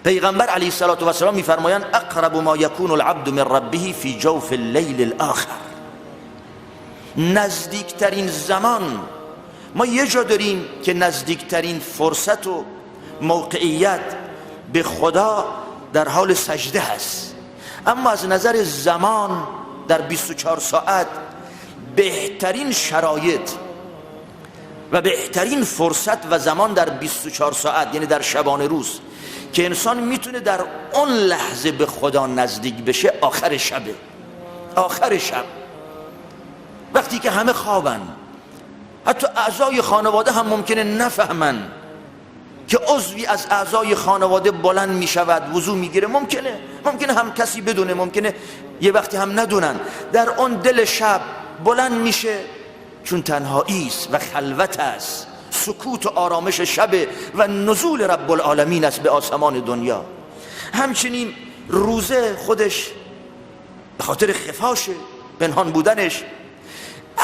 پیغمبر علیه الصلاة والسلام میفرمایند اقرب ما یکون العبد من ربه فی جوف اللیل الاخر. نزدیکترین زمان، ما یه جا داریم که نزدیکترین فرصت و موقعیت به خدا در حال سجده هست، اما از نظر زمان در 24 ساعت بهترین شرایط و بهترین فرصت و زمان در 24 ساعت، یعنی در شبانه روز که انسان میتونه در اون لحظه به خدا نزدیک بشه، آخر شبه. آخر شب وقتی که همه خوابن، حتی اعضای خانواده هم ممکنه نفهمن که عضوی از اعضای خانواده بلند میشود وضو میگیره، ممکنه هم کسی بدونه، ممکنه یه وقتی هم ندونن. در اون دل شب بلند میشه، چون تنهایی است و خلوت است، سکوت و آرامش شب و نزول رب العالمین است به آسمان دنیا. همچنین روزه خودش به خاطر خفاشه، پنهان بودنش،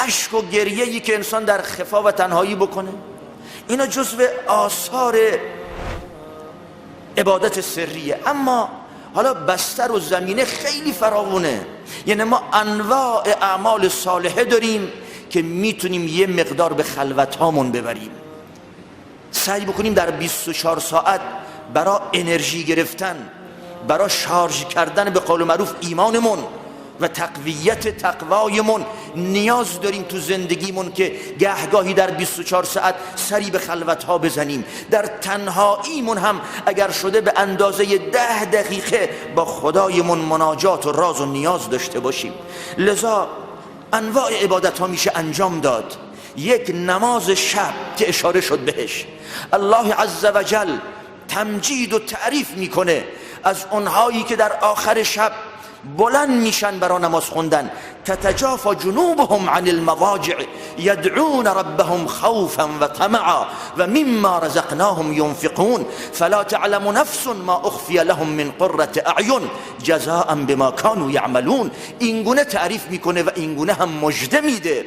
اشک و گریه‌ای که انسان در خفا و تنهایی بکنه، اینا جزو آثار عبادت سریه. اما حالا بستر و زمینه خیلی فراوونه، یعنی ما انواع اعمال صالحه داریم که میتونیم یه مقدار به خلوت هامون ببریم، سعی بکنیم در 24 ساعت برای انرژی گرفتن، برای شارژ کردن به قول معروف ایمانمون و تقویت تقوایمون نیاز داریم تو زندگیمون که گهگاهی در 24 ساعت سری به خلوت ها بزنیم. در تنهاییمون هم اگر شده به اندازه 10 دقیقه با خدایمون مناجات و راز و نیاز داشته باشیم. لذا انواع عبادت ها میشه انجام داد. یک نماز شب که اشاره شد بهش، الله عزوجل تمجید و تعریف میکنه از اونهایی که در آخر شب بلند میشن برای نماز خوندن. تتجافى جنوبهم عن المضاجع يدعون ربهم خوفا وطمعا ومما رزقناهم ينفقون فلا تعلم نفس ما اخفي لهم من قرة اعین جزاء بما كانوا يعملون. اینگونه تعریف میکنه و اینگونه هم مژده میده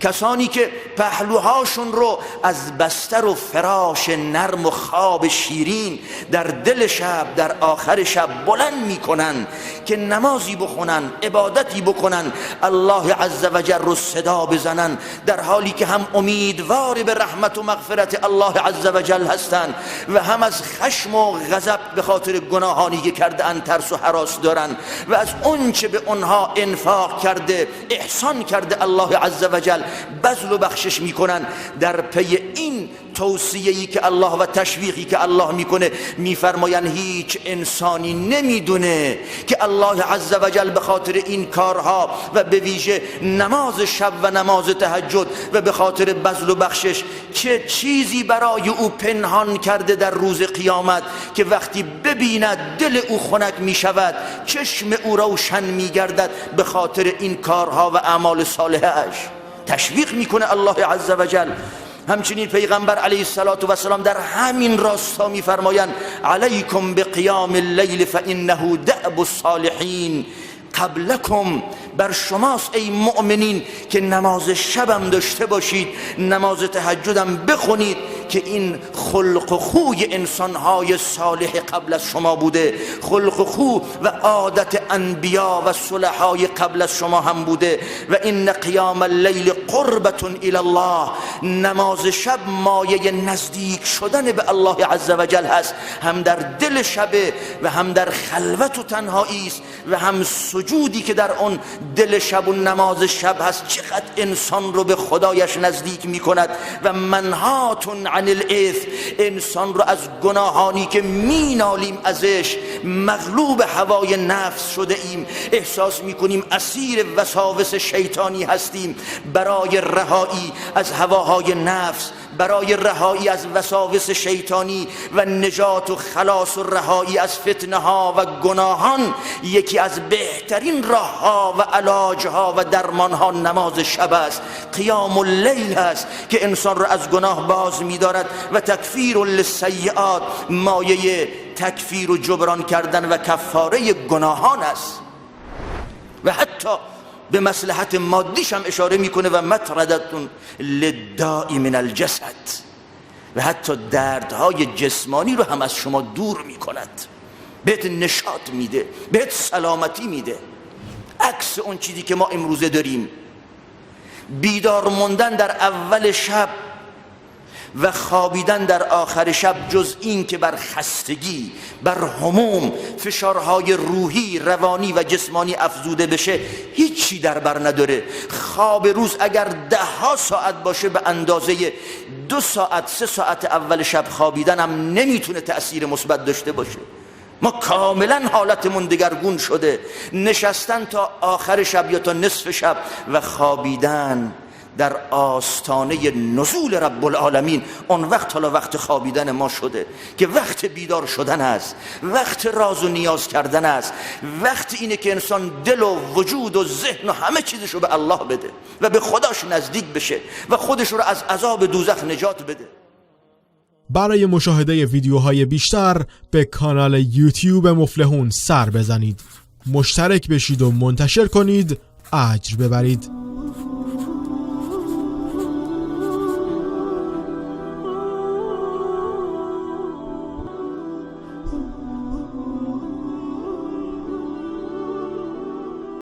کسانی که پهلوهاشون رو از بستر و فراش نرم و خواب شیرین در دل شب، در آخر شب بلند میکنن که نمازی بخونن، عبادتی بکنن، الله عزوجل رو صدا بزنن، در حالی که هم امیدوار به رحمت و مغفرت الله عزوجل هستن و هم از خشم و غضب به خاطر گناهانی که کرده اند ترس و هراس دارن و از اون چه به اونها انفاق کرده، احسان کرده الله عزوجل بذل و بخشش میکنن. در پی این توصیه‌ای که الله و تشویقی که الله میکنه، میفرمایند هیچ انسانی نمیدونه که الله عزوجل به خاطر این کارها و به ویژه نماز شب و نماز تهجد و به خاطر بذل و بخشش چه چیزی برای او پنهان کرده در روز قیامت که وقتی ببیند دل او خنک میشود، چشم او روشن میگردد به خاطر این کارها و اعمال صالحش. تشویق میکنه الله عزوجل. همچنین پیغمبر علیه الصلاة والسلام در همین راستا میفرمایند علیکم بقیام اللیل فانه دأب الصالحین قبلکم. بر شماست ای مؤمنین که نماز شبم داشته باشید، نماز تهجدم بخونید، که این خلق و خوی انسانهای صالح قبل از شما بوده، خلق و خو و عادت انبیا و صلحای قبل از شما هم بوده. و این قیام اللیل قربة الی الله، نماز شب مایه نزدیک شدن به الله عزوجل هست، هم در دل شب و هم در خلوت و تنهایی است و هم سجودی که در آن دل شب و نماز شب هست چقدر انسان رو به خدایش نزدیک میکند. و منهات عن الاثم، انسان رو از گناهانی که مینالیم ازش، مغلوب هوای نفس شده ایم، احساس میکنیم اسیر وساوس شیطانی هستیم، برای رهایی از هواهای نفس، برای رهایی از وساوس شیطانی و نجات و خلاص و رهایی از فتنه ها و گناهان، یکی از بهترین راه ها و علاج ها و درمان ها نماز شب است، قیام اللیل است که انسان را از گناه باز می‌دارد و تکفیر للسیئات، مایه تکفیر و جبران کردن و کفاره گناهان است. و حتی به مصلحت مادیش هم اشاره میکنه و مطردتون للداء من الجسد، و حتی دردهای جسمانی رو هم از شما دور میکند. بهت نشاط میده، بهت سلامتی میده. عکس اون چیزی که ما امروزه داریم، بیدار موندن در اول شب و خوابیدن در آخر شب، جز این که بر خستگی، بر هموم، فشارهای روحی، روانی و جسمانی افزوده بشه، هیچی در بر نداره. خواب روز اگر ده ها ساعت باشه، به اندازه 2 ساعت 3 ساعت اول شب خوابیدن هم نمیتونه تأثیر مثبت داشته باشه. ما کاملا حالتمون دگرگون شده. نشستن تا آخر شب یا تا نصف شب و خوابیدن در آستانه نزول رب العالمین، اون وقت حالا وقت خوابیدن ما شده که وقت بیدار شدن است، وقت راز و نیاز کردن است، وقت اینه که انسان دل و وجود و ذهن و همه چیزشو به الله بده و به خداش نزدیک بشه و خودش رو از عذاب دوزخ نجات بده. برای مشاهده ویدیوهای بیشتر به کانال یوتیوب مفلحون سر بزنید، مشترک بشید و منتشر کنید، اجر ببرید.